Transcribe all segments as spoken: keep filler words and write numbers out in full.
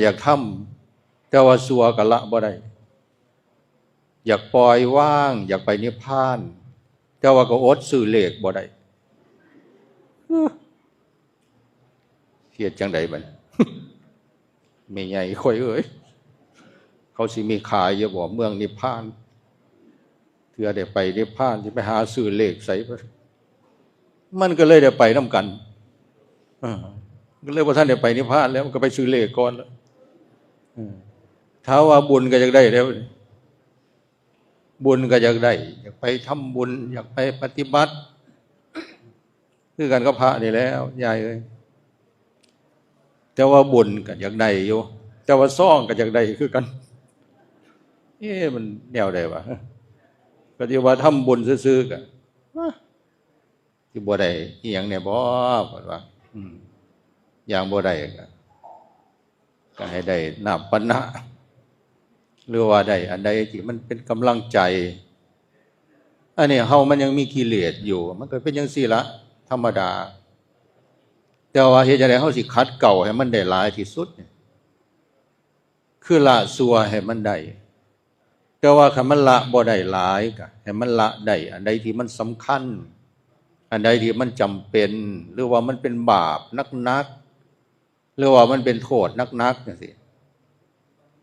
อยากทำ แต่ว่าชั่วก็ละบ่ได้ อยากปล่อยวาง อยากไปนิพพาน แต่ว่าก็อดซื้อเลขบ่ได้ เฮ็ดจั่งใดบัดนี้ แม่ใหญ่ข่อยเอ้ย เขาสิมีขายอยู่บ่ เมืองนิพพาน เทื่อได้ไปนิพพานสิไปหาซื้อเลขไส มันก็เลยได้ไปนำกัน อ่า ก็เลยบ่ทันได้ไปนิพพานแล้ว มันก็ไปซื้อเลขก่อนแล้ว อืม ถ้าว่าบุญก็อยากได้แล้ว บุญก็อยากได้ อยากไปทำบุญ อยากไปปฏิบัติ คือกันกับพระนี่แหล้ว ยายเอ้ย แต่ว่าบุญก็อยากได้อยู่ แต่ว่าซองก็อยากได้คือกัน เอ๊ะ มันแนวใดวะ ก็สิว่าทำบุญซื่อๆ ก็ สิบ่ได้อิหยังแหน่บ่ เพิ่นว่า อืม อย่างบ่ได้ก็ ก็ให้ได้น้ำปานะ หรือว่าได้อันใดที่มันเป็นกำลังใจ อันนี้เฮามันยังมีกิเลสอยู่ มันก็เป็นจั่งซี้ละ ธรรมดา แต่ว่าเฮ็ดจั่งใดเฮาสิขัดเกลาให้มันได้หลายที่สุดเนี่ย คือละชั่วให้มันได้ แต่ว่าคันมันละบ่ได้หลายก็ให้มันละได้ อันใดที่มันสำคัญ อันใดที่มันจำเป็น หรือว่ามันเป็นบาปหนักๆ หรือว่ามันเป็นโทษหนักๆ จั่งซี้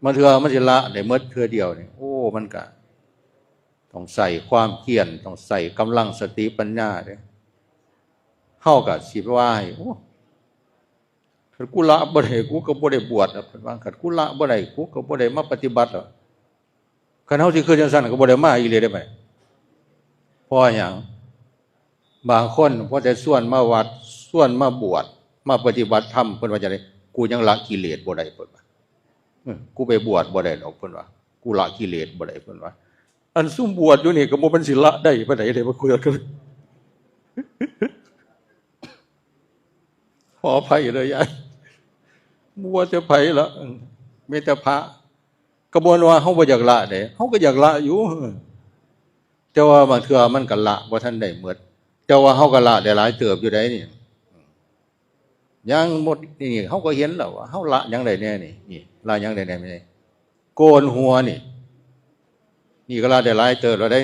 บางเทื่อมันสิละได้หมดเทื่อเดียวนี่ โอ้ มันก็ต้องใช้ความเพียร ต้องใช้กำลังสติปัญญาเด้ เฮาก็สิว่าให้ โอ้ คันกูละบ่ได้ กูก็บ่ได้บวชดอก เพิ่นว่า คันกูละบ่ได้ กูก็บ่ได้มาปฏิบัติดอก คันเฮาสิคิดจั่งซั้นก็บ่ได้มาอีหลีเด้บัดนี้ เพราะหยัง บางคนพอแต่ชวนมาวัด ชวนมาบวช มาปฏิบัติธรรม เพิ่นว่าจั่งใด กูยังละกิเลสบ่ได้ เพิ่นว่า เออ กูไปบวชบ่ได้ดอก เพิ่นว่า กูละกิเลสบ่ได้ เพิ่นว่า อันซุมบวชอยู่นี่ก็บ่แม่นสิละได้ปานใดเด้ บ่คุยกัน ขออภัยเด้อยาย บ่ว่าแต่ไผละ เออ มีแต่พระ ก็บ่ว่าเฮาบ่อยากละเด้ เฮาก็อยากละอยู่ เออ แต่ว่าบางเทื่อมันก็ละบ่ทันได้หมด แต่ว่าเฮาก็ละได้หลายเติบอยู่ได๋นี่ อย่างหมดนี่เฮาก็เห็นแล้วว่าเฮาละหยังได้แน่นี่ นี่ ละหยังได้แน่นี่ โกนหัวนี่ นี่ก็ละได้หลายเติบแล้วเด้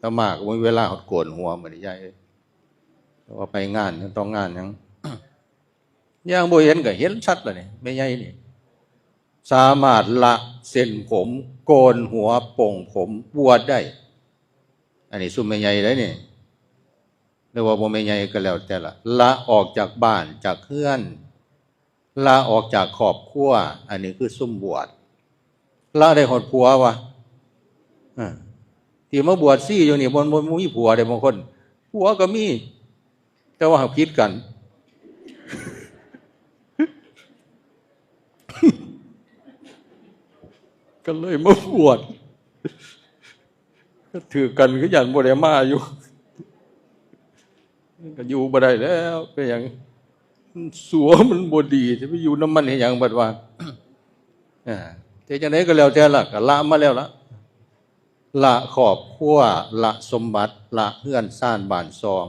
อาตมาก็บ่มีเวลาฮอดโกนหัวมื้อนี้ยายเอ้ย แต่ว่าไปงานต้องงานหยัง อย่างบ่เห็นก็เห็นชัดแล้วนี่ แม่ใหญ่นี่ สามารถละเส้นผม โกนหัว ปลงผม บวชได้ อันนี้ซุมแม่ใหญ่ได๋นี่ หรือว่าบ่แม่ใหญ่ก็แล้วแต่ละ ละออกจากบ้าน จากเฮือน ละออกจากครอบครัว อันนี้คือซุมบวช ละได้ฮอดผัววะ อ่า ที่มาบวชชีอยู่นี่ บ่ บ่ บ่มีผัวเด้ บางคน ผัวก็มี แต่ว่าหากผิดกัน ก็เลยมาบวช ก็ถืกกันคือหยังบ่ได้มาอยู่ ก็อยู่บ่ได้แล้ว เป็นหยัง มันสัวมันบ่ดี สิไปอยู่นำมันเฮ็ดหยังบัดว่า อ่า แต่จั่งใดก็แล้วแต่ละ ก็ละมาแล้วละ ละครอบครัว ละสมบัติ ละเฮือนซานบ้านซอง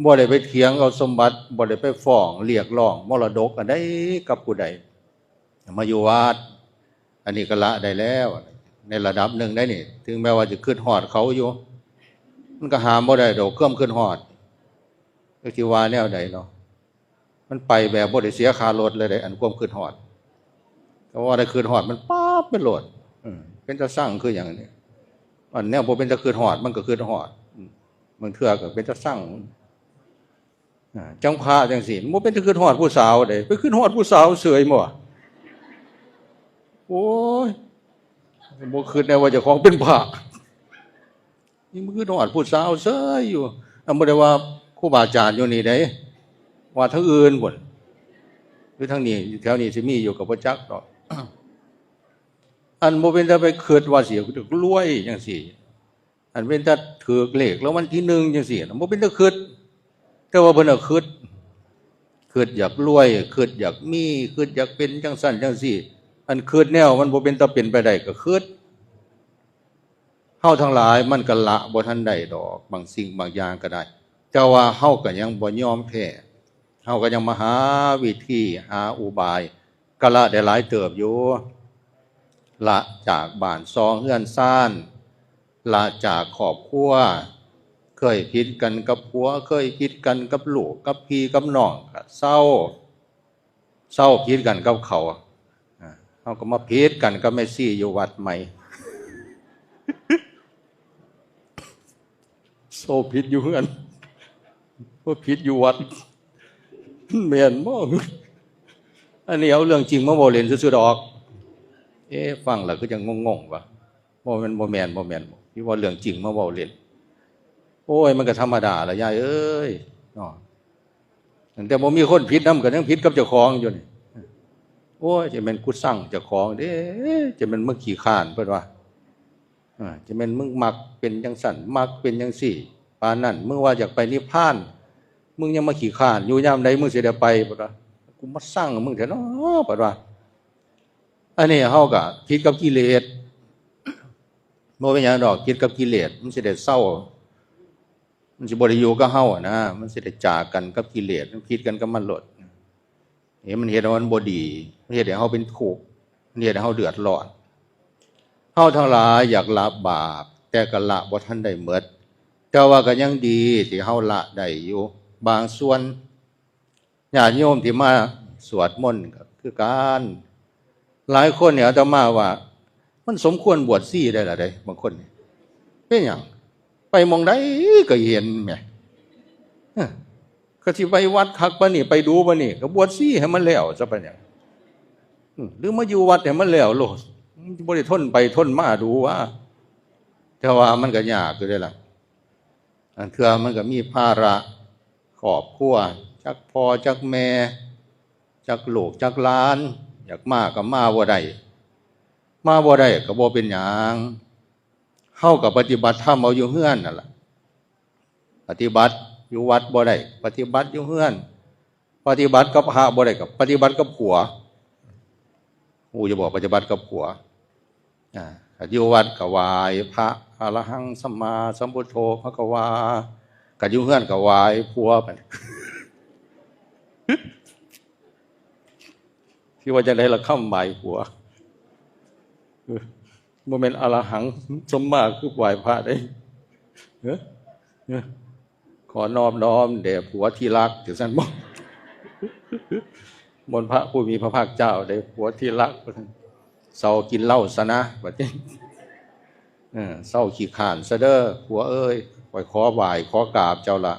บ่ได้ไปเถียงเอาสมบัติ บ่ได้ไปฟ้องเรียกร้องมรดกอันใดกับผู้ใด มาอยู่วัด อันนี้ก็ละได้แล้ว ในระดับหนึ่งได้นี่ ถึงแม้ว่าจะคิดฮอดเขาอยู่ มันก็ห้ามบ่ได้ดอก ความคิดฮอด จักสิว่าแนวใดเนาะ มันไปแบบบ่ได้เสียค่ารถเลยเด้ อันความคิดฮอด แต่ว่าได้คิดฮอดมันปั๊บไปโลด อืม เป็นตาซังคือหยังนี่ อันแนวบ่เป็นตาคิดฮอด มันก็คิดฮอด อืม บางเทื่อก็เป็นตาซัง อ่า จั่งพระจั่งซี้ มันบ่เป็นตาคิดฮอดผู้สาวเด้ ไปคิดฮอดผู้สาวเสยบ่ โอ้ย บ่คิดแน่ว่าเจ้าของเป็นพระ นี่มันคิดฮอดผู้สาวเสยอยู่ อันบ่ได้ว่าครูบาอาจารย์อยู่นี่เด้ ว่าทางอื่นพุ้น หรือทางนี้ แถวนี้สิมีอยู่ก็บ่จักดอก อันบ่เป็นตาไปคิดว่าสิรวยจั่งซี้ อันเป็นตาถืกเลขรางวัลที่หนึ่งจั่งซี้ บ่เป็นตาคิด แต่ว่าเพิ่นน่ะคิด คิดอยากรวย คิดอยากมี คิดอยากเป็นจั่งซั้นจั่งซี้ อันคิดแนวมันบ่เป็นตาเป็นไปได้ก็คิด เฮาทั้งหลายมันก็ละบ่ทันได้ดอก บางสิ่งบางอย่างก็ได้ แต่ว่าเฮาก็ยังบ่ยอมแพ้ เฮาก็ยังมาหาวิธี หาอุบาย ก็ละได้หลายเติบอยู่ ละจากบ้านซองเฮือนซาน ละจากครอบครัว เคยผิดกันกับผัว เคยผิดกันกับลูกกับพี่กับน้อง ก็เซา เซาผิดกันกับเขา อ่า เฮาก็มาผิดกันกับแม่ชีอยู่วัดใหม่ เซาผิดอยู่เฮือน บ่ผิดอยู่วัด แม่นบ่ อันนี้เอาเรื่องจริงมาเว้าเล่นซื่อๆดอก เอ๊ะ ฟังแล้วคือจั่งงงๆวะ บ่แม่น บ่แม่น บ่แม่น ที่ว่าเรื่องจริงมาเว้าเล่น โอ้ย มันก็ธรรมดาละยายเอ้ย เนาะ ตั้งแต่บ่มีคนผิดนำ ก็ยังผิดกับเจ้าของอยู่นี่ โอ้ย จะแม่นกูซังเจ้าของเด้ จะแม่นมึงขี้คร้าน เพิ่นว่า อ่า จะแม่นมึงมักเป็นจั่งซั้น มักเป็นจั่งซี้ ปานนั้น มึงว่าอยากไปนิพพาน มึงยังมาขี้คร้านอยู่ ยามใดมึงสิได้ไป เพิ่นว่า กูมาซังมึงแท้เนาะ เพิ่นว่า อันนี้เฮาก็ผิดกับกิเลส บ่เป็นหยังดอก ผิดกับกิเลส มันสิได้เซา มันสิบ่ได้อยู่กับเฮาอะนะ มันสิได้จากกันกับกิเลส มันผิดกันกับมันโลด เห็นมันเฮ็ดให้มันบ่ดี มันเฮ็ดให้เฮาเป็นทุกข์ มันเฮ็ดให้เฮาเดือดร้อน เฮาทั้งหลายอยากละบาป แต่ก็ละบ่ทันได้หมด แต่ว่าก็ยังดีที่เฮาละได้อยู่บางส่วน ญาติโยมที่มาสวดมนต์ก็คือกัน หลายคนเนี่ยอาตมาว่า มันสมควรบวชชีได้ล่ะเด้ บางคนนี่ เป็นหยัง ไปหม่องใดก็เห็นแหม เอ้อ ก็สิไปวัดคักปานนี้ ไปดูปานนี้ ก็บวชชีให้มันแล้วซะปานหยัง อืม หรือมาอยู่วัดให้มันแล้วโลด มันบ่ได้ทนไปทนมาดูว่า แต่ว่ามันก็ยากอยู่เด้ล่ะ อันเทื่อมันก็มีภาระครอบครัว จักพ่อจักแม่ จักลูกจักหลาน อยากมาก็มาบ่ได้ มาบ่ได้ก็บ่เป็นหยัง เฮาก็ปฏิบัติธรรมเอาอยู่เฮือนนั่นล่ะ ปฏิบัติอยู่วัดบ่ได้ ปฏิบัติอยู่เฮือน ปฏิบัติกับพระบ่ได้ก็ปฏิบัติกับผัว อู้ อย่าบอกปฏิบัติกับผัว อ่า คันอยู่วัดก็ไหว้พระ อะระหังสัมมาสัมพุทโธภะคะวา คันอยู่เฮือนก็ไหว้ผัว บัดนี้ สิว่าจั่งใดล่ะ คำไหว้ผัว เออ บ่แม่นอะระหังสัมมาคือไหว้พระเด้ เอ้อ เอ้อ ขอนอบน้อมแด่ผัวที่รัก จั่งซั้นบ่ บนพระผู้มีพระภาคเจ้าเด้ ผัวที่รัก เซากินเหล้าซะนะ บัดนี้ เออ เซาขี้คร้านซะเด้อ ผัวเอ้ย ข้อยขอไหว้ขอกราบเจ้าละ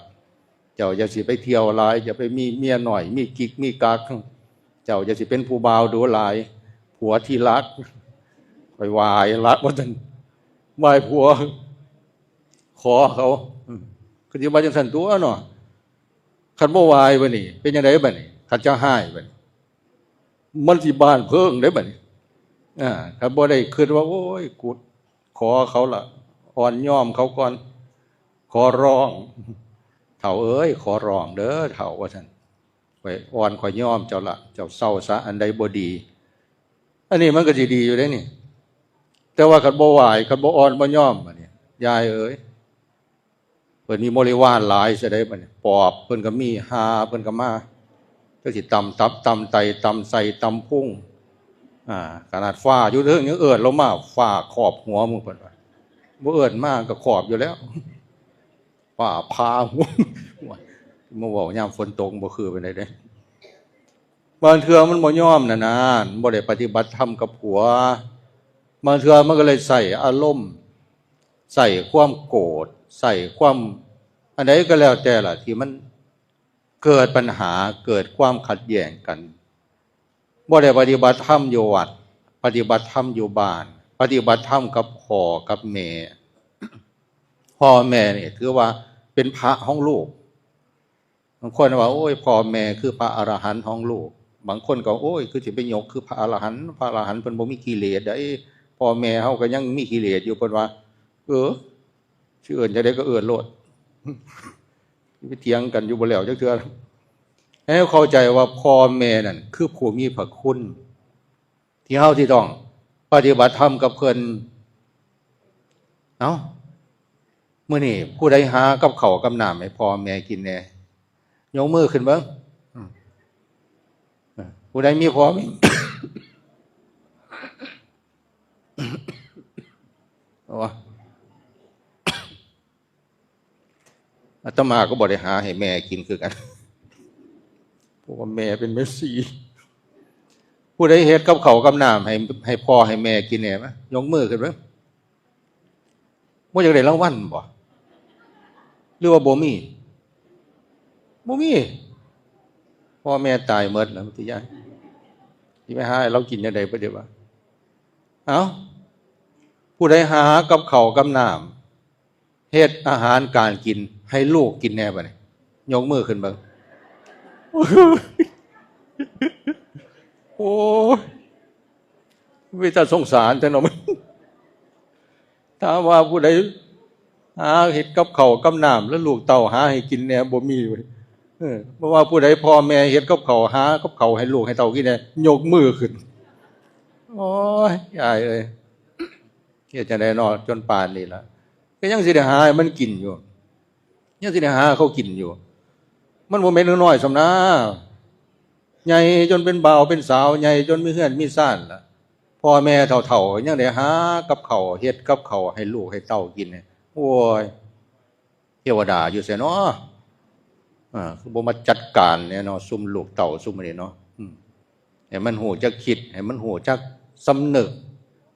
เจ้าอย่าสิไปเที่ยวหลาย อย่าไปมีเมียน้อย มีกิ๊กมีกัก เจ้าอย่าสิเป็นผู้บ่าวดูหลาย ผัวที่รัก ข้อยไหว้ละ ว่าซั่น ไหว้ผัว ขอเขา อืม ก็สิว่าจั่งซั้นตั๊วเนาะ คันบ่ไหว้บัดนี้ เป็นจั่งใดบัดนี้ คันเจ้าฮ้ายบัดนี้ มันสิบ้านเพิงเด้บัดนี้ อ่า คันบ่ได้คิดว่า โอ้ย กูขอเขาละ อ่อนยอมเขาก่อน ขอร้อง เฒ่าเอ้ย ขอร้องเด้อ เฒ่า ว่าซั่น ข้อยอ่อนข้อยยอมเจ้าละ เจ้าเซาซะ อันใดบ่ดี อันนี้มันก็สิดีอยู่เด้นี่ แต่ว่าคันบ่ไหว้ คันบ่อ่อนบ่ยอม บัดนี้ ยายเอ้ย เพิ่นมีบริวารหลายซะเด้บัดนี้ ปอบเพิ่นก็มี ห่าเพิ่นก็มา จักสิตำตับ ตำไต ตำไส้ ตำพุง อ่า ขนาดฟ้าอยู่เทิงยังเอิ้นลงมา ฟ้าครอบหัวมึง เพิ่นว่า บ่เอิ้นมาก็ครอบอยู่แล้ว ฟ้าผ่าหัว มาเว้ายามฝนตกบ่คือปานใดเด้ บางเทื่อมันบ่ยอมน่ะนะ มันบ่ได้ปฏิบัติธรรมกับผัว บางเทื่อมันก็เลยใช้อารมณ์ ใช้ความโกรธ ใช้ความ อันใดก็แล้วแต่ล่ะ ที่มันเกิดปัญหา เกิดความขัดแย้งกัน บ่ได้ปฏิบัติธรรมอยู่วัด ปฏิบัติธรรมอยู่บ้าน ปฏิบัติธรรมกับพ่อกับแม่ พ่อแม่นี่ถือว่าเป็นพระของลูก บางคนว่า โอ้ย พ่อแม่คือพระอรหันต์ของลูก บางคนก็ โอ้ย คือสิไปยกคือพระอรหันต์ พระอรหันต์เพิ่นบ่มีกิเลสใด พ่อแม่เฮาก็ยังมีกิเลสอยู่ เพิ่นว่า เออ สิเอิ้นจั่งใดก็เอิ้นโลด ไปเถียงกันอยู่บ่แล้วจักเทื่อ ให้เข้าใจว่าพ่อแม่นั่นคือผู้มีพระคุณ ที่เฮาที่ต้องปฏิบัติธรรมกับเพิ่น เอ้า มื้อนี้ผู้ใดหากับข้าวกับน้ำให้พ่อแม่กินแหน่ ยกมือขึ้นเบิ่ง อืม เออ ผู้ใดมีพ่อมี โอ้ อาตมาก็บ่ได้หาให้แม่กินคือกัน เพราะว่าแม่เป็นแม่ชี ผู้ใดเฮ็ดกับข้าวกับน้ำให้ ให้พ่อให้แม่กินแหน่มะ ยกมือขึ้นเบิ่ง บ่อยากได้รางวัลบ่ หรือว่าบ่มี บ่มี พ่อแม่ตายหมดแล้ว มันสิยาก สิไปหาให้เรากินจั่งใด๋ บ่ได้ว่า เอ้า ผู้ใดหากับข้าวกับน้ำ เฮ็ดอาหารการกินให้ลูกกินแหน่บัดนี้ ยกมือขึ้นเบิ่ง โอ้ย เป็นตาสงสารแท้เนาะ ถามว่าผู้ใดหาเฮ็ดกับข้าวกับน้ำ แล้วลูกเต้าหาให้กินแหน่ บ่มีเว้ย เออ บ่ว่าผู้ใดพ่อแม่เฮ็ดกับข้าว หากับข้าวให้ลูกให้เต้ากินแหน่ ยกมือขึ้น โอ้ย ยายเอ้ย เฮ็ดจั่งใด๋เนาะ จนป่านนี้ล่ะ ก็ยังสิได้หาให้มันกินอยู่ ยังสิได้หาให้เขากินอยู่ มันบ่แม่นน้อยๆ ส่ำนา ใหญ่จนเป็นบ่าวเป็นสาว ใหญ่จนมีเฮือนมีซานล่ะ พ่อแม่เฒ่าๆ ยังได้หากับข้าว เฮ็ดกับข้าวให้ลูกให้เต้ากินเนี่ย โอ้ย เทวดาอยู่ไสน้อ อ่า คือบ่มาจัดการแหน่เนาะ ซุมลูกเต้าซุมนี้เนาะ อืม ให้มันฮู้จักคิด ให้มันฮู้จักสำนึก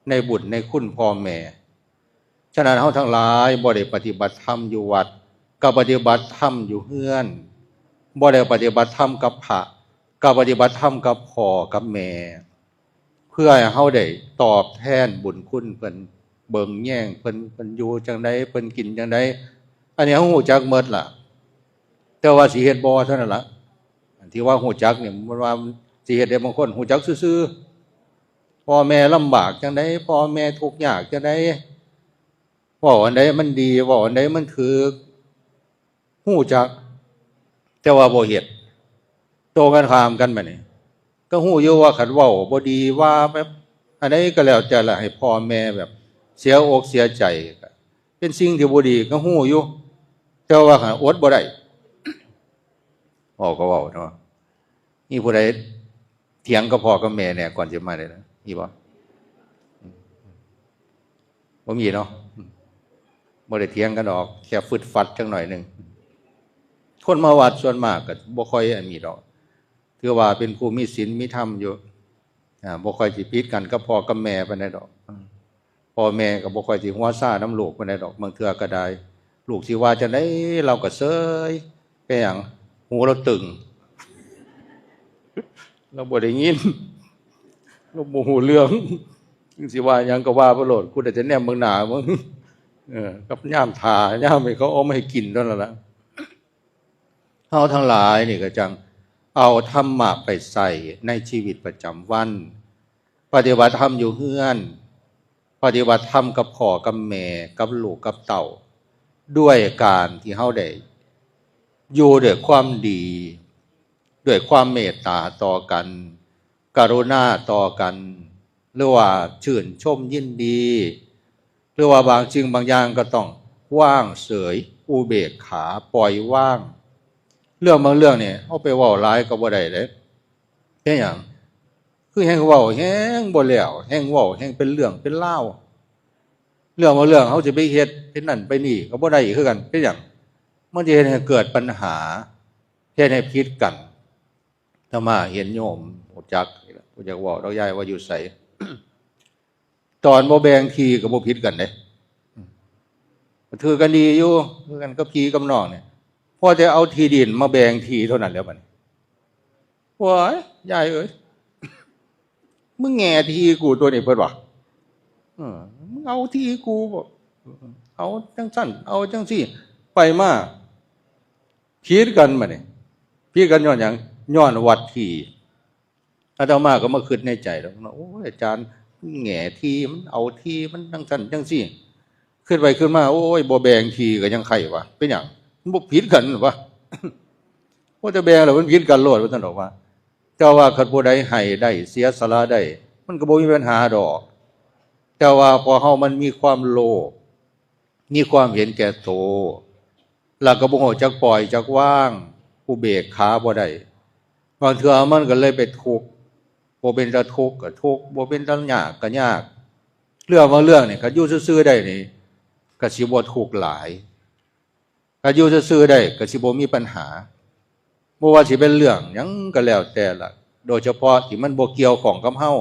ในบุญในคุณพ่อแม่ ฉะนั้นเฮาทั้งหลายบ่ได้ปฏิบัติธรรมอยู่วัด ก็ปฏิบัติธรรมอยู่เฮือน บ่ได้ปฏิบัติธรรมกับพระ ก็ปฏิบัติธรรมกับพ่อกับแม่ เพื่อให้เฮาได้ตอบแทนบุญคุณเพิ่น เบิ่งแยงเพิ่น เพิ่นอยู่จั่งใด๋ เพิ่นกินจั่งใด๋ อันนี้เฮาฮู้จักหมดล่ะ แต่ว่าสิเฮ็ดบ่เท่านั้นล่ะ อันที่ว่าฮู้จักนี่ มันว่าสิเฮ็ดได้ บางคนฮู้จักซื่อๆ พ่อแม่ลำบากจั่งใด๋ พ่อแม่ทุกข์ยากจั่งใด๋ เว้าอันใดมันดี เว้าอันใดมันถูก ฮู้จัก แต่ว่าบ่เฮ็ด ตรงกันข้ามกันบัดนี้ ก็ฮู้อยู่ว่าคันเว้าบ่ดี ว่าแบบอันใดก็แล้วแต่ละ ให้พ่อแม่แบบเสียอกเสียใจ ก็เป็นสิ่งที่บ่ดี ก็ฮู้อยู่ แต่ว่าคันอดบ่ได้ เว้าก็เว้าเนาะ มีผู้ใดเถียงกับพ่อกับแม่แหน่ก่อนสิมาได้นะ มีบ่ บ่มีเนาะ บ่ได้เถียงกันดอก แค่ฟึดฟัดจักหน่อยหนึ่ง คนมาวัดส่วนมากก็บ่ค่อยอันนี้ดอก ถือว่าเป็นผู้มีศีลมีธรรมอยู่ อ่า บ่ค่อยสิผิดกันกับพ่อกับแม่ปานใดดอก พ่อแม่ก็บ่ค่อยสิหัวซ่านำลูกปานใดดอก บางเทื่อก็ได้ ลูกสิว่าจั่งใด๋ ลาวก็เซย เป็นหยัง หูลาวตึง ลาวบ่ได้ยิน ลาวบ่ฮู้เรื่อง มึงสิว่าหยังก็ว่าไปโลด กูได้แต่แนมเบิ่งหน้ามึง เออ กับยามถ่า ยามให้เขาเอามาให้กินเท่านั้นล่ะ เฮาทั้งหลายนี่ก็จั่งเอาธรรมะไปใช้ในชีวิตประจำวัน ปฏิบัติธรรมอยู่เฮือน ปฏิบัติธรรมกับพ่อกับแม่ กับลูกกับเต้า ด้วยการที่เฮาได้อยู่ด้วยความดี ด้วยความเมตตาต่อกัน กรุณาต่อกัน หรือว่าชื่นชมยินดี หรือว่าบางสิ่งบางอย่างก็ต้องวางเฉย อุเบกขา ปล่อยวาง เรื่องบางเรื่องเนี่ย เอาไปเว้าหลายก็บ่ได้เด้ เป็นหยัง คือแฮ่งเว้าแฮ่งบ่แล้ว แฮ่งเว้าแฮ่งเป็นเรื่องเป็นราว เรื่องบางเรื่องเฮาสิไปเฮ็ด เป็นนั่นไปนี่ก็บ่ได้คือกัน เป็นหยัง มันจะเฮ็ดให้เกิดปัญหา เฮ็ดให้ผิดกัน อาตมาเห็นโยม ฮู้จัก ฮู้จักเว้าดอก ยายว่าอยู่ไส ตอนบ่แบ่งที่ก็บ่ผิดกันเด้ ถือกันดีอยู่ คือกันกับพี่กับน้องเนี่ย พอแต่เอาที่ดินมาแบ่งที่เท่านั้นแล้วบัดนี้ โอ้ย ยายเอ้ย มึงแหง่ที่กูตัวนี้ เพิ่นว่า เออ มึงเอาที่กูบ่ เอาจั่งซั่น เอาจั่งซี่ ไปมา ผิดกันบัดนี้ ผิดกันย้อนหยัง ย้อนวัดที่ อาตมาก็มาคิดในใจแล้วเนาะ โอ้ย อาจารย์ มันแหง่ที่ มันเอาที่ มันจั่งซั่นจั่งซี่ คิดไปคิดมา โอ้ย บ่แบ่งที่ก็ยังไคว่ะ เป็นหยัง มันบ่ผิดกันหรอวะ ว่าแต่แบ่งแล้วมันผิดกันโลด ว่าซั่นดอกว่า แต่ว่าคันผู้ใดให้ได้ เสียสละได้ มันก็บ่มีปัญหาดอก แต่ว่าพอเฮามันมีความโลภ มีความเห็นแก่โต แล้วก็บ่ฮู้จักปล่อยจักวาง อุเบกขาบ่ได้ บางเทื่อมันก็เลยไปทุกข์ บ่เป็นตาทุกข์ก็ทุกข์ บ่เป็นตายากก็ยาก รื่องบางเรื่องนี่ คันอยู่ซื่อๆได้นี่ ก็สิบ่ทุกข์หลาย คันอยู่ซื่อๆได้ ก็สิบ่มีปัญหา บ่ว่าสิเป็นเรื่องหยังก็แล้วแต่ละ โดยเฉพาะที่มันบ่เกี่ยวข้องกับเฮา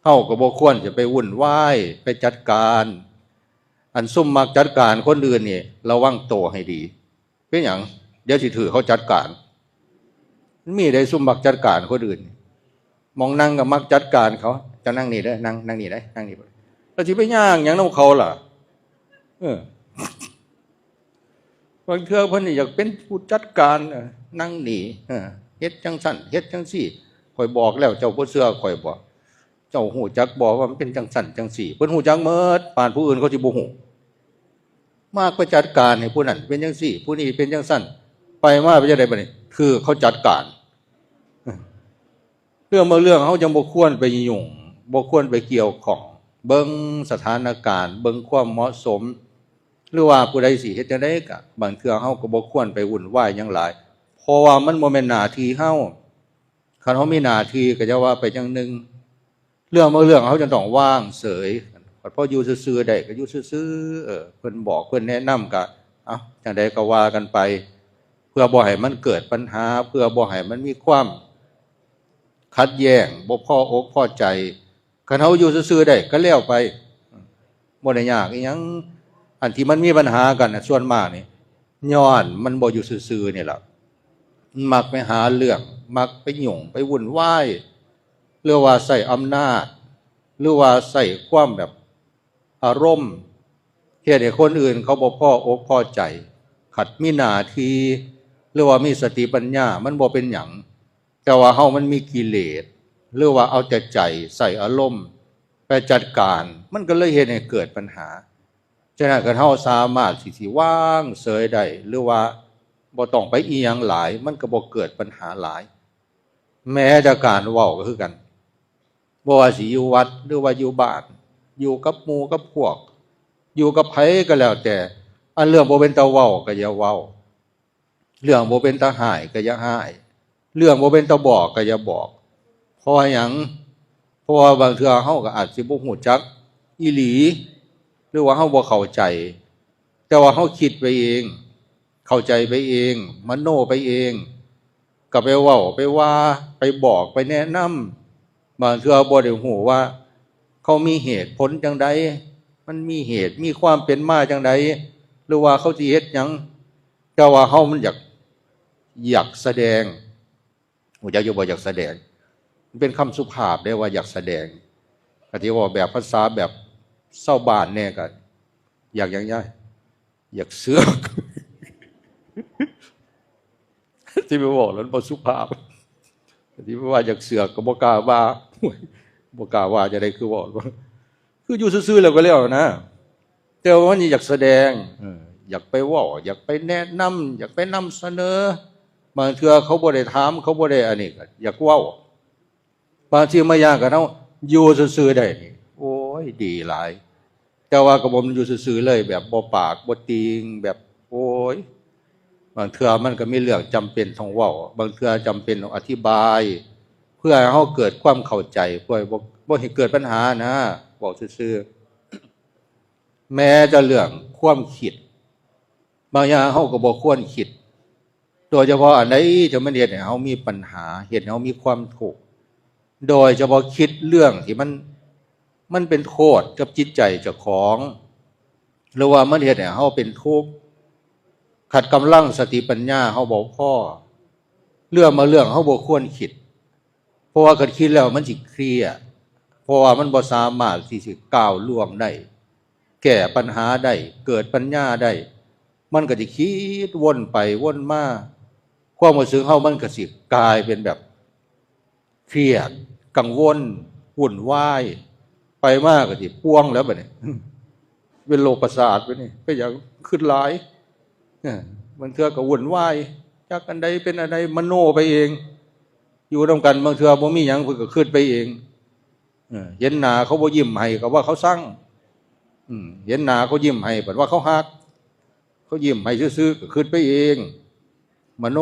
เฮาก็บ่ควรจะไปวุ่นวาย ไปจัดการ อันซุมมักจัดการคนอื่นนี่ ระวังโตให้ดี เป็นหยัง เดี๋ยวสิถืกเขาจัดการ มันมีได้ซุมมักจัดการคนอื่น หม่องนั่งก็มักจัดการเขา เจ้านั่งนี่เด้อ นั่ง นั่งนี่เด้อ นั่งนี่ แล้วสิไปย่างหยังนำเขาล่ะ เออ บางเทื่อเพิ่นนี่อยากเป็นผู้จัดการ เออ นั่งนี่ เออ เฮ็ดจังซั่น เฮ็ดจังซี่ ข้อยบอกแล้ว เจ้าบ่เชื่อข้อยบ่ เจ้าฮู้จักบ่ว่ามันเป็นจังซั่นจังซี่ เพิ่นฮู้จักหมด ปานผู้อื่นเขาสิบ่ฮู้ มักไปจัดการให้ผู้นั้นเป็นจังซี่ ผู้นี้เป็นจังซั่น ไปมาเป็นจังใดบัดนี้ ถืกเขาจัดการ เรื่องบางเรื่องเฮาจั่งบ่ควรไปยุ่ง บ่ควรไปเกี่ยวข้อง เบิ่งสถานการณ์ เบิ่งความเหมาะสม หรือว่าผู้ใดสิเฮ็ดจังใดก็ บางเทื่อเฮาก็บ่ควรไปวุ่นวายหยังหลาย เพราะว่ามันบ่แม่นหน้าที่เฮา คันเฮามีหน้าที่ก็จะว่าไปจั่งหนึ่ง เรื่องบางเรื่องเฮาจั่งต้องวางเฉย พออยู่ซื่อๆได้ก็อยู่ซื่อๆ เออ เพิ่นบอกเพิ่นแนะนำก็ เอ้า จั่งใดก็ว่ากันไป เพื่อบ่ให้มันเกิดปัญหา เพื่อบ่ให้มันมีความขัดแย้ง บ่พออกพอใจ คันเฮาอยู่ซื่อๆได้ก็แล้วไป บ่ได้ยากอิหยัง อันที่มันมีปัญหากันน่ะ ส่วนมากนี่ ย้อนมันบ่อยู่ซื่อๆนี่ล่ะ มันมักไปหาเรื่อง มักไปยุ่ง ไปวุ่นวาย หรือว่าใช้อำนาจ หรือว่าใช้ความแบบอารมณ์ เฮ็ดให้คนอื่นเขาบ่พออกพอใจ คันมีหน้าที่ หรือว่ามีสติปัญญา มันบ่เป็นหยัง แต่ว่าเฮามันมีกิเลส หรือว่าเอาแต่ใจใช้อารมณ์ไปจัดการ มันก็เลยเฮ็ดให้เกิดปัญหา ฉะนั้นคันเฮาสามารถที่สิวางเฉยได้ หรือว่าบ่ต้องไปอิหยังหลาย มันก็บ่เกิดปัญหาหลาย แม้แต่การเว้าก็คือกัน บ่ว่าสิอยู่วัด หรือว่าอยู่บ้าน อยู่กับหมู่กับพวก อยู่กับไผก็แล้วแต่ อันเรื่องบ่เป็นตาเว้าก็อย่าเว้า เรื่องบ่เป็นตาฮ้ายก็อย่าฮ้าย เรื่องบ่เป็นตาบอกก็อย่าบอก เพราะว่าหยัง เพราะว่าบางเทื่อเฮาก็อาจสิบ่ฮู้จักอีหลี หรือว่าเฮาบ่เข้าใจ แต่ว่าเฮาคิดไปเอง เข้าใจไปเอง มโนไปเอง ก็ไปเว้า ไปว่า ไปบอก ไปแนะนำ บางเทื่อบ่ได้ฮู้ว่าเขามีเหตุผลจั่งใด มันมีเหตุ มีความเป็นมาจั่งใด หรือว่าเขาสิเฮ็ดหยัง แต่ว่าเฮามันอยาก อยากแสดง ฮู้จักอยู่บ่ อยากแสดง มันเป็นคำสุภาพเด้ว่าอยากแสดง ก็สิเว้าแบบภาษาแบบชาวบ้านแน่ก็ อยากหยังยาย อยากเสือก สิไปเว้าแล้วมันบ่สุภาพ สิไปว่าอยากเสือกก็บ่กล้าว่า บ่กล้าว่าจั่งใด คือเว้า คืออยู่ซื่อๆแล้วก็แล้วนะ แต่ว่ามันอยากแสดง เออ อยากไปเว้า อยากไปแนะนำ อยากไปนำเสนอ บางเทื่อเขาบ่ได้ถาม เขาบ่ได้อันนี้ก็อยากเว้า บางทีมาย่างกับเฮาอยู่ซื่อๆได้นี่ โอ้ย ดีหลาย แต่ว่าก็บ่แม่นอยู่ซื่อๆเลย แบบบ่ปากบ่ติง แบบ โอ้ย บางเทื่อมันก็มีเรื่องจำเป็นต้องเว้า บางเทื่อจำเป็นต้องอธิบาย เพื่อให้เฮาเกิดความเข้าใจ เพื่อบ่ บ่ให้เกิดปัญหานะ เว้าซื่อๆ แม้แต่เรื่องความคิด บางอย่างเฮาก็บ่ควรคิด โดยเฉพาะอันใดที่มันเฮ็ดให้เฮามีปัญหา เฮ็ดให้เฮามีความทุกข์ โดยเฉพาะคิดเรื่องที่มัน มันเป็นโทษกับจิตใจเจ้าของ หรือว่ามันเฮ็ดให้เฮาเป็นทุกข์ คันกำลังสติปัญญาเฮาบ่พอ เรื่องบางเรื่องเฮาบ่ควรคิด เพราะว่าคันคิดแล้วมันสิเครียด เพราะว่ามันบ่สามารถที่สิก้าวล่วงได้ แก้ปัญหาได้ เกิดปัญญาได้ มันก็สิคิดวนไปวนมา ความรู้สึกเฮามันก็สิกลายเป็นแบบเครียด กังวล วุ่นวาย ไปมาก็สิป่วงแล้วบัดนี้ เป็นโรคประสาทไปนี่ เป็นหยัง คิดหลาย เออ บางเทื่อก็วุ่นวาย จักอันใดเป็นอันใด มโนไปเอง อยู่นำกัน บางเทื่อบ่มีหยัง เพิ่นก็คิดไปเอง เออ เห็นหน้าเขาบ่ยิ้มให้ก็ว่าเขาซัง อืม เห็นหน้าเขายิ้มให้ เพิ่นว่าเขาฮัก เขายิ้มให้ซื่อๆ ก็คิดไปเอง มโน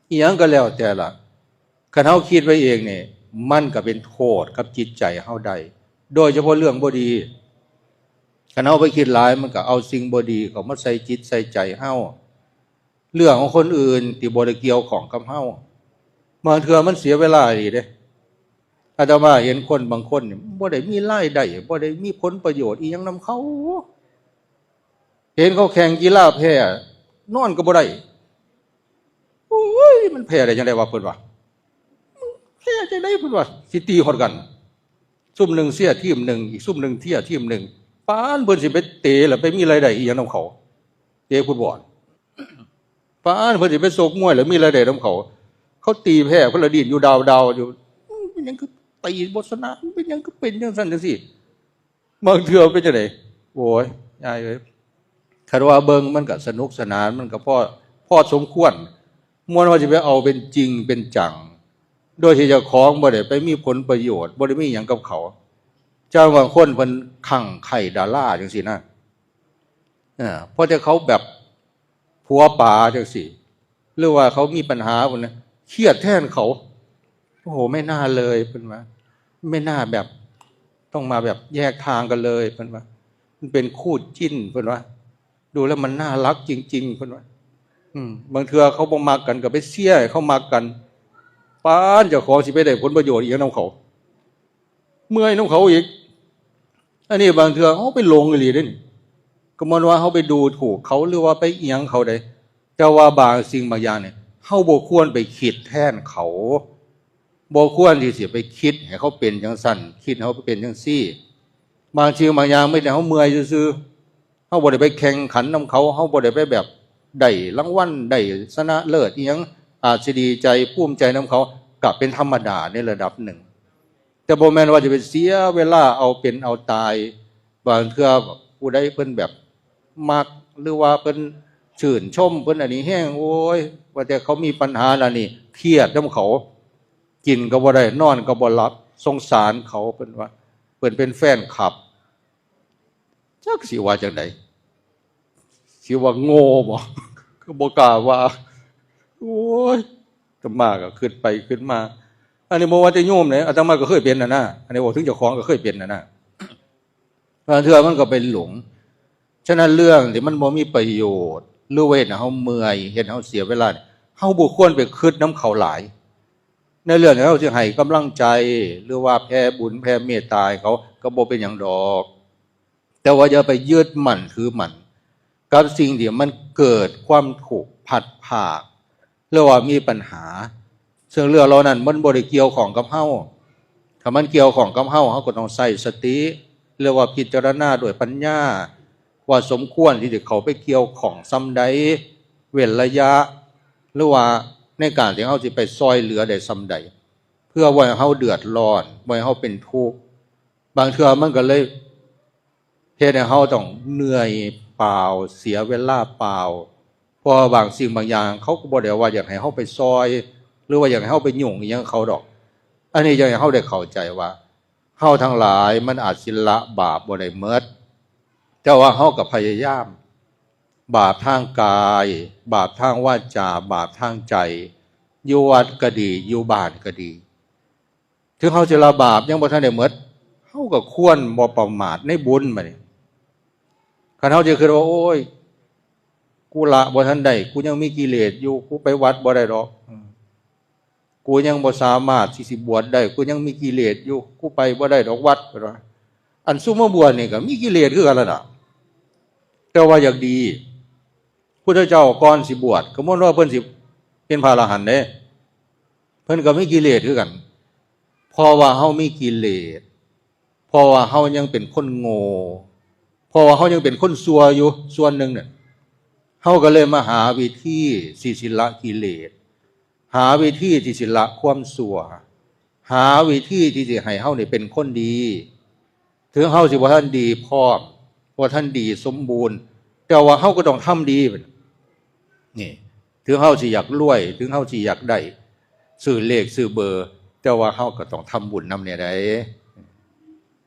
อิหยังก็แล้วแต่ละ คันเฮาคิดไปเองนี่ มันก็เป็นโทษกับจิตใจเฮาได้ โดยเฉพาะเรื่องบ่ดี คันเฮาไปคิดหลายมันก็เอาสิ่งบ่ดีเข้ามาใส่จิตใส่ใจเฮา เรื่องของคนอื่นที่บ่ได้เกี่ยวข้องกับเฮา บางเทื่อมันเสียเวลาอีหลีเด้ อาตมาเห็นคนบางคนนี่บ่ได้มีรายได้ บ่ได้มีผลประโยชน์อีหยังนำเขา เห็นเขาแข่งกีฬาแพ้ นอนก็บ่ได้ โอ้ย มันแพ้ได้จั่งใดวะ เพิ่นว่า แพ้จั่งใด เพิ่นว่า สิตีฮอดกัน ซุมหนึ่งเชียร์ทีมหนึ่ง อีกซุมหนึ่งเชียร์ทีมหนึ่ง ปานเพิ่นสิไปเตะแล้วไปมีรายได้อีหยังนำเขา เตะฟุตบอล ปานเพิ่นสิไปชกมวยแล้วมีรายได้นำเขา เขาตีแพ้เพิ่นละดิ้นอยู่ดาวๆอยู่ มันเป็นหยังคือตีบ่ชนะ มันเป็นหยังคือเป็นจั่งซั้นจั่งซี้ บางเทื่อเป็นจั่งใด โอ้ย ยายเอ้ย คันว่าเบิ่งมันก็สนุกสนาน มันก็พอ พอสมควร ม่วนว่าสิไปเอาเป็นจริงเป็นจัง โดยที่เจ้าของบ่ได้ไปมีผลประโยชน์ บ่ได้มีหยังกับเขา จั่งบางคนเพิ่นคลั่งใคร่ดาราจั่งซี้นะ อ่า พอแต่เขาแบบผัวป๋าจั่งซี้ หรือว่าเขามีปัญหาพุ้นนะ เครียดแทนเขา โอ้โห ไม่น่าเลย เพิ่นว่า ไม่น่าแบบ ต้องมาแบบแยกทางกันเลย เพิ่นว่า มันเป็นคู่จิ้น เพิ่นว่า ดูแล้วมันน่ารักจริงๆ เพิ่นว่า อืม บางเทื่อเขาบ่มักกันก็ไปเชียร์ให้เขามักกัน ปานเจ้าของสิไปได้ผลประโยชน์อีหยังนำเขา เมื่อยนำเขาอีก อันนี้บางเทื่อเขาไปหลงอีหลีเด้นี่ ก็เหมือนว่าเขาไปดูถูกเขาหรือว่าไปอิหยังเขาใด แต่ว่าบางสิ่งบางอย่างเนี่ย เขาบ่ควรไปคิดแทนเขา บ่ควรที่สิไปคิดให้เขาเป็นจั่งซั้น คิดให้เขาเป็นจั่งซี้ บางสิ่งบางอย่างมันเฮ็ดให้เขาเมื่อยซื่อๆ เขาบ่ได้ไปแข่งขันนำเขา เขาบ่ได้ไปแบบได้รางวัล ได้ชนะเลิศอิหยัง อาจสิดีใจภูมิใจนำเขา ก็เป็นธรรมดาในระดับหนึ่ง แต่บ่แม่นว่าจะไปเสียเวลาเอาเป็นเอาตาย บางเทื่อผู้ใดเพิ่นแบบมัก หรือว่าเพิ่นชื่นชม เพิ่นอันนี้แฮง โอ้ย ว่าแต่เขามีปัญหาแล้วนี่ เครียดนำเขา กินก็บ่ได้ นอนก็บ่หลับ สงสารเขา เพิ่นว่า เพิ่นเป็นแฟนคลับ จักสิว่าจั่งใด สิว่าโง่บ่ ก็บ่กล้าว่า โอ้ย อาตมาก็คิดไปคิดมา อันนี้บ่ว่าแต่โยมเด้ อาตมาก็เคยเป็นน่ะนะ อันนี้เว้าถึงเจ้าของก็เคยเป็นน่ะนะ บางเทื่อมันก็ไปหลง ฉะนั้นเรื่องที่มันบ่มีประโยชน์ หรือว่าเฮ็ดให้เฮาเมื่อย เฮ็ดให้เฮาเสียเวลาเนี่ย เฮาบ่ควรไปคิดนำเขาหลาย ในเรื่องที่เฮาสิให้กำลังใจ หรือว่าแผ่บุญแผ่เมตตาให้เขา ก็บ่เป็นหยังดอก แต่ว่าอย่าไปยึดมั่นถือมั่น กับสิ่งที่มันเกิดความทุกข์พลัดพราก หรือว่ามีปัญหา ซึ่งเรื่องเหล่านั้นมันบ่ได้เกี่ยวข้องกับเฮา ถ้ามันเกี่ยวข้องกับเฮา เฮาก็ต้องใช้สติ หรือว่าพิจารณาด้วยปัญญา ว่าสมควรที่จะเข้าไปเกี่ยวข้องส่ำใด เว้นระยะ หรือว่าในการที่เฮาสิไปซ่อยเหลือได้ส่ำใด เพื่อบ่ให้เฮาเดือดร้อน บ่ให้เฮาเป็นทุกข์ บางเทื่อมันก็เลยเฮ็ดให้เฮาต้องเหนื่อยเปล่า เสียเวลาเปล่า เพราะว่าบางสิ่งบางอย่างเขาก็บ่ได้ว่าอยากให้เฮาไปซ่อย หรือว่าอยากให้เฮาไปยุ่งอิหยังกับเขาดอก อันนี้อยากให้เฮาได้เข้าใจว่า เฮาทั้งหลายมันอาจสิละบาปบ่ได้หมด แต่ว่าเฮาก็พยายาม บาปทางกาย บาปทางวาจา บาปทางใจ อยู่วัดก็ดี อยู่บ้านก็ดี ถึงเฮาสิละบาปยังบ่ทันได้หมด เฮาก็ควรบ่ประมาทในบุญบัดนี้ คันเฮาจะคิดว่า โอ้ย กูละบ่ทันได้ กูยังมีกิเลสอยู่ กูไปวัดบ่ได้ดอก อืม กูยังบ่สามารถที่สิบวชได้ กูยังมีกิเลสอยู่ กูไปบ่ได้ดอกวัด เพิ่นว่า อันซุมมาบวชนี่ก็มีกิเลสคือกันล่ะนะ แต่ว่าอยากดี พุทธเจ้าก่อนสิบวช ก็บ่แม่นว่าเพิ่นสิเป็นพระอรหันต์เด้ เพิ่นก็มีกิเลสคือกัน เพราะว่าเฮามีกิเลส เพราะว่าเฮายังเป็นคนโง่ เพราะว่าเฮายังเป็นคนชั่วอยู่ส่วนหนึ่งเนี่ย เฮาก็เลยมาหาวิธีที่สิละกิเลส หาวิธีที่สิละความชั่ว หาวิธีที่สิให้เฮานี่เป็นคนดี ถึงเฮาสิบ่ทันดีพร้อม บ่ทันดีสมบูรณ์ แต่ว่าเฮาก็ต้องทำดี นี่ ถึงเฮาสิอยากรวย ถึงเฮาสิอยากได้ ซื้อเลขซื้อเบอร์ แต่ว่าเฮาก็ต้องทำบุญนำแหน่ใด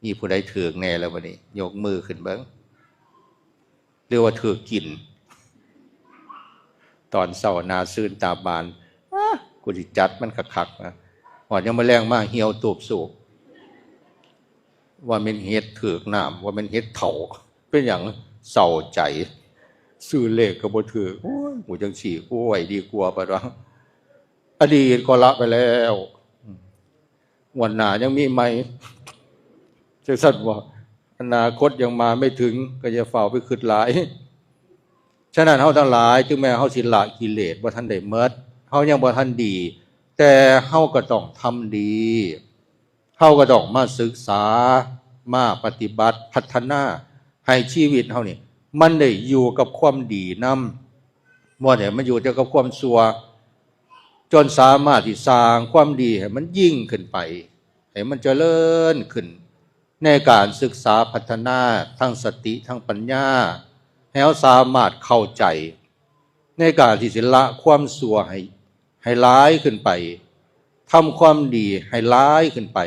มีผู้ใดถืกแหน่แล้วบัดนี้ ยกมือขึ้นเบิ่ง หรือว่าถืกกิน ตอนเช้าหน้าซื่นตาบาน อ้า กูสิจัดมันคักๆนะ ฮอดยามมื้อแลงมาเหี่ยวตูบสูบ ว่าแม่นเฮ็ดถืกน้ำ ว่าแม่นเฮ็ดเฒ่า เป็นหยังเศร้าใจ ซื้อเลขก็บ่ถืก โอ้ย กูจังซี่ กูไว้ดีกว่า บัดว่า อดีตก็ละไปแล้ว วันหน้ายังมีใหม่ จังซั่นบ่ อนาคตยังมาไม่ถึง ก็อย่าฟ้าวไปคิดหลาย ฉะนั้นเฮาทั้งหลาย ถึงแม้เฮาสิละกิเลสบ่ทันได้หมด เฮายังบ่ทันดี แต่เฮาก็ต้องทำดี เฮาก็ต้องมาศึกษา มาปฏิบัติ พัฒนา ให้ชีวิตเฮานี่ มันได้อยู่กับความดีนำ บ่ได้มาอยู่แต่กับความชั่ว จนสามารถที่สร้างความดีให้มันยิ่งขึ้นไป ให้มันเจริญขึ้น ในการศึกษาพัฒนาทั้งสติทั้งปัญญา ให้เฮาสามารถเข้าใจ ในการที่สิละความชั่วให้ ให้หลายขึ้นไป ทำความดีให้หลายขึ้นไป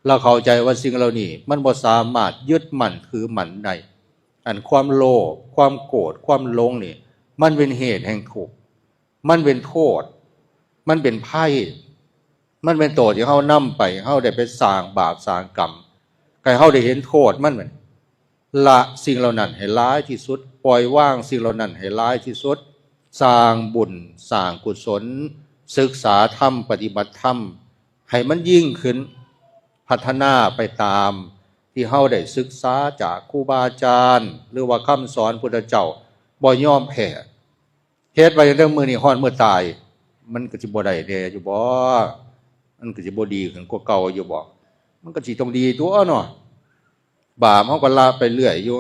แล้วเข้าใจว่าสิ่งเหล่านี้มันบ่สามารถยึดมั่นถือมั่นได้ อันความโลภ ความโกรธ ความหลงนี่ มันเป็นเหตุแห่งทุกข์ มันเป็นโทษ มันเป็นภัย มันเป็นตัวที่เฮานำไป เฮาได้ไปสร้างบาปสร้างกรรม ให้เฮาได้เห็นโทษมัน ละสิ่งเหล่านั้นให้หลายที่สุด ปล่อยวางสิ่งเหล่านั้นให้หลายที่สุด สร้างบุญ สร้างกุศล ศึกษาธรรม ปฏิบัติธรรม ให้มันยิ่งขึ้น พัฒนาไปตามที่เฮาได้ศึกษาจากครูบาอาจารย์ หรือว่าคำสอนพุทธเจ้า บ่ยอมแพ้ เฮ็ดไปตั้งแต่มื้อนี้ฮอดมื้อตาย มันก็สิบ่ได้แน่อยู่บ่ มันก็สิบ่ดีขึ้นกว่าเก่าอยู่บ่ มันก็สิต้องดีตัวเนาะ บาปเฮาก็ละไปเรื่อยอยู่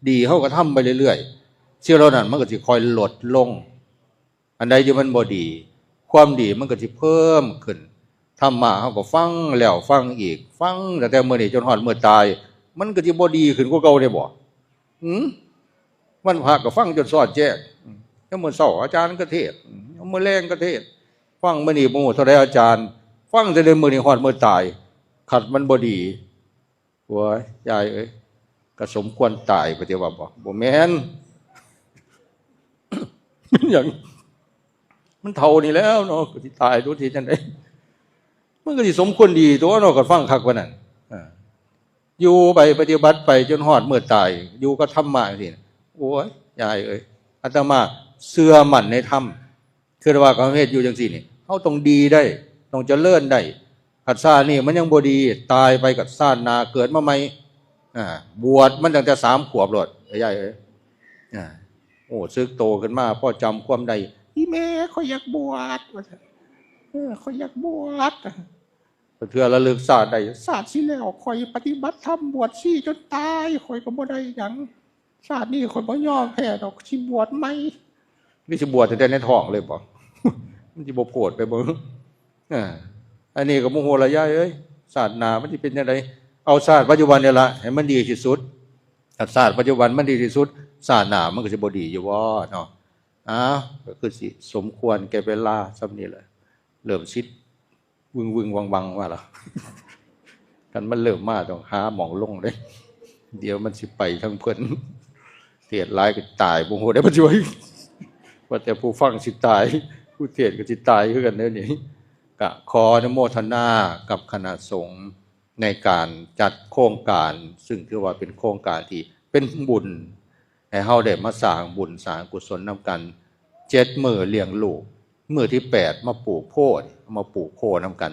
ดีเฮาก็ทำไปเรื่อยๆ สิ่งเหล่านั้นมันก็สิค่อยลดลง อันใดที่มันบ่ดี ความดีมันก็สิเพิ่มขึ้น ธรรมะเฮาก็ฟังแล้วฟังอีก ฟังตั้งแต่มื้อนี้จนฮอดมื้อตาย มันก็สิบ่ดีขึ้นกว่าเก่าเด้บ่ หืม วันพระก็ฟังจนซอดแจ้ง ยามมื้อเช้าอาจารย์ก็เทศน์ ยามมื้อแลงก็เทศน์ ฟังมื้อนี้บ่ฮู้เท่าใดอาจารย์ ฟังแต่เดี๋ยวมื้อนี้ฮอดมื้อตาย คันมันบ่ดี โอ้ย ยายเอ้ย ก็สมควรตาย ปฏิบัติบอก บ่แม่น มันหยัง มันเฒ่านี่แล้วเนาะ ก็สิตายตัวที่จังได๋ มันก็สิสมควรดีตัวเนาะ ก็ฟังคักปานนั้น อ่า อยู่ไปปฏิบัติไปจนฮอดมื้อตาย อยู่กับธรรมะจังซี้ โอ้ย ยายเอ้ย อาตมาเชื่อมั่นในธรรม คือว่าเขาเฮ็ดอยู่จังซี่นี่ เฮาต้องดีได้ ต้องเจริญได้ คันชาตินี้มันยังบ่ดี ตายไปก็ชาติหน้าเกิดมาใหม่ อ่า บวชมันตั้งแต่สามขวบโลด ยายเอ้ย อ่า โอ้ สึกโตขึ้นมา พอจำความได้ อีแม่ ข้อยอยากบวช ว่าซั่น เออ ข้อยอยากบวช เทื่อระลึกชาติได้ ชาติที่แล้วข้อยปฏิบัติธรรมบวชชีจนตาย ข้อยก็บ่ได้หยัง ชาตินี้ข้อยบ่ยอมแพ้ดอก สิบวชใหม่ นี่สิบวชตั้งแต่ในท้องเลยบ่ มันสิบ่โพดไปบ่ อ่า อันนี้ก็บ่ฮู้ละยายเอ้ย ชาติหน้ามันสิเป็นจังได๋ เอาชาติปัจจุบันนี่ละให้มันดีที่สุด ถ้าชาติปัจจุบันมันดีที่สุด ชาติหน้ามันก็สิบ่ดีอยู่บ่เนาะ อ้าว ก็คือสิสมควรแก่เวลาส่ำนี้แหละ เริ่มสิวึงๆ วังๆ ว่าล่ะ คันมันเริ่มมาต้องหาหม่องลงเด้ เดี๋ยวมันสิไปทางเพิ่น เทศน์หลายก็ตาย บ่ฮู้ได้มันสิว่า ว่าแต่ผู้ฟังสิตาย ผู้เทศน์ก็สิตายคือกันเด้อนี่ ก็ขออนุโมทนากับคณะสงฆ์ในการจัดโครงการ ซึ่งถือว่าเป็นโครงการที่เป็นบุญ ให้เฮาได้มาสร้างบุญสร้างกุศลนำกัน เจ็ดมื้อเลี้ยงลูก มื้อที่แปดมาปลูกโพธิ์ มาปลูกโพธิ์นำกัน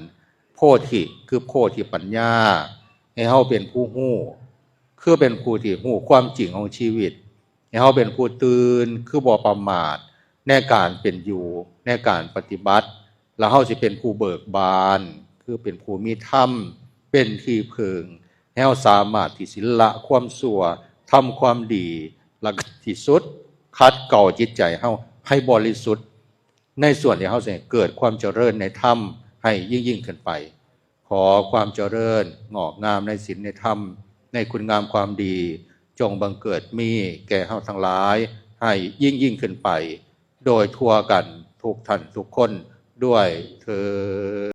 โพธิคือโพธิปัญญา ให้เฮาเป็นผู้ฮู้ คือเป็นผู้ที่ฮู้ความจริงของชีวิต ให้เฮาเป็นผู้ตื่น คือบ่ประมาท ในการเป็นอยู่ ในการปฏิบัติ แล้วเฮาสิเป็นผู้เบิกบาน คือเป็นผู้มีธรรม เป็นที่พึ่ง ให้เฮาสามารถที่สิละความชั่ว ทำความดี และที่สุด ขัดเกลาจิตใจเฮาให้บริสุทธิ์ ในส่วนที่เฮาสิเกิดความเจริญในธรรมให้ยิ่งๆ ขึ้นไป ขอความเจริญงอกงามในศีลในธรรม ในคุณงามความดี จงบังเกิดมีแก่เฮาทั้งหลาย ให้ยิ่งๆ ขึ้นไป โดยทั่วกันทุกท่านทุกคนด้วยเทอญ